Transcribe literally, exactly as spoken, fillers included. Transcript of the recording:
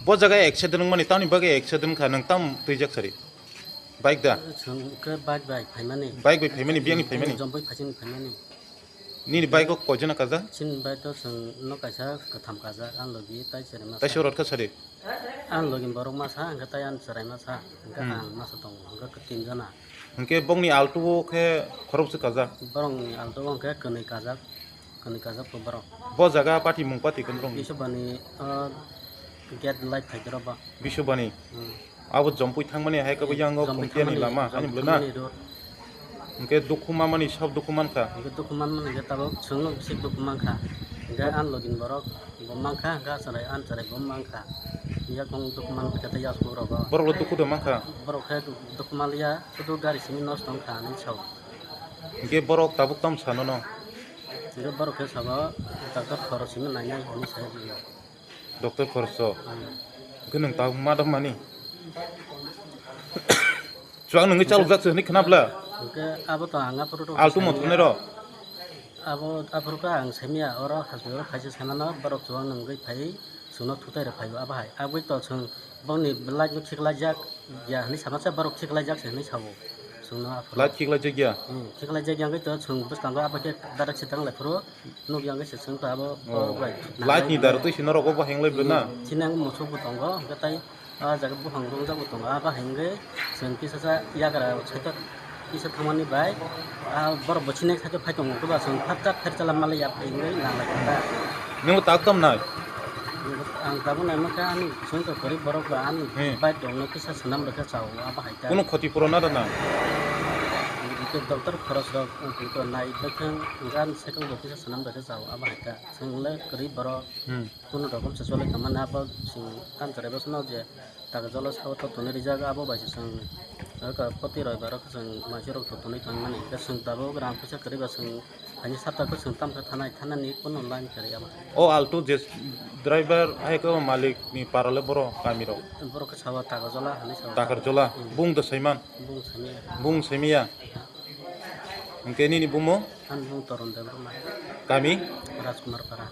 Bo jaga accident wngmani tamni bagwi accident wngkha, nwng tam twijak sari? Bike da? Chwng khe bike bai phaimani. Bike bai phaimani, biyangni phaimani? Jomboi phaichini phaimani. Nini bike o koijona kajak? Chini bike o chwng no kaisa kwtham kajak, ang logi tai cherema. Tai sa. Sorot kha sari? Ang logi borok masa, hwnkhe tai ang chwrai masa, hwnkhe Hmm. ang masa tongo, hwnkhe tinjona. Hwnkhe bongni altu o khe khoroksa kajak? Borokni altu o hwnkhe kwnwi kajak. Kani kajak ko borok. Bo jaga pati mung pati kondrong. Bisubani, ah, gate light phaikhe rw ba. Bisubani. Hmm. Abo jompui thangmani hai khe bo yang o Jompui Khumtiani thangmani, lama, ani Jompui bwlwna? Thangmani road. Hwnkhe dukhu mamani sob dukhu mankha? Hwnkhe dukhu manmani hwnkhe tabuk chwngno bisi dukhu mankha. Hwnkhe an login borok bo mankha, hwnkhe acharai, an charai bo mankha. Yakung dukhu mankha tei yasku rogo. Borok dukhu de mankha? Borok khe dukhu manliya, sudu gari simi nosto wngkha hinwi sao. Hwnkhe borok tabuk tamo sano no? Hwnkhe borok khe sabo doctor khorok simi nainai hinwi sai rwio. Doctor khoroksa? Hmm. Hwnkhe nwng tabuk ma dok mani? Chuwak nwngwi chalokjak se hwnwi khna bwla? Hwnkhe abo to ang aphuru to Altu mo saimanya. Thungnai rok? Abo aphuru khe ang saimanya, oro hospital kaisa sanano borok chuwak nwngwi phai. Chwngno thutai rok phaio abo hai. Aboni to chwng bongni light no khiklaijak ya hinwi sama se borok khiklaijak se hinwi sao. Chwngno aphuru. Light khiklaijak ya? Hmm, khiklaijak ya wngwi to chwng bwskango abo khe darak se tang lai phuru nukya wngwi se chwng to abo Oh. borok bai. Light ni daro twi sino rogo bo henglai bwna? Hmm, chini ang musuk bo tongo, hwnkhe tai ah jaga buphang rongjak bo tongo, abo hai wngwi chwng kisa sa yagra saitok. Kisa thangmani bai, ah, borok bo sinek saitok phai tongo, khe ba chwng phatsa pherchala malai ya phai wngwi nang lai kha ta. Nungbo tak tam nai? Ang tabuk nai mankha ani chwng to kwrwi borok ba ani Hmm. bike rok no kisa swnam rwkhe chao abo hai ta. Kuno khoti puron na rwna? Hwnkhe doctor khoros rok wngkhe to nai bai khe gan cycle bo kisa swnam rwkhe chao abo hai ta. Chwng le kwrwi borok Hmm. kuno rokom se choli tongmani abo chwng kan chwrai bwsano je Takarjala sao to tonwi rijak, abo bai se chwng, aka, poti roibaro khe chwng maisirok to tonwi tongmani. Hwnkhe chwng tabuk rang puisa kwrwi ba chwng, haini sapta khe chwng tamkhe thanai, thanani kuno line kwrwi abo. O Alto je driver hai khe o malik ni para le boro kami rok? Borok khe sao Takarjala hinwi sao. Takarjala? Hmm. Bung da saiman? Bung saimaya. Bung saimaya? Hwnkhe nini bumung? Ani bumung Toron Debbarma. Kami? Rajkumar Para.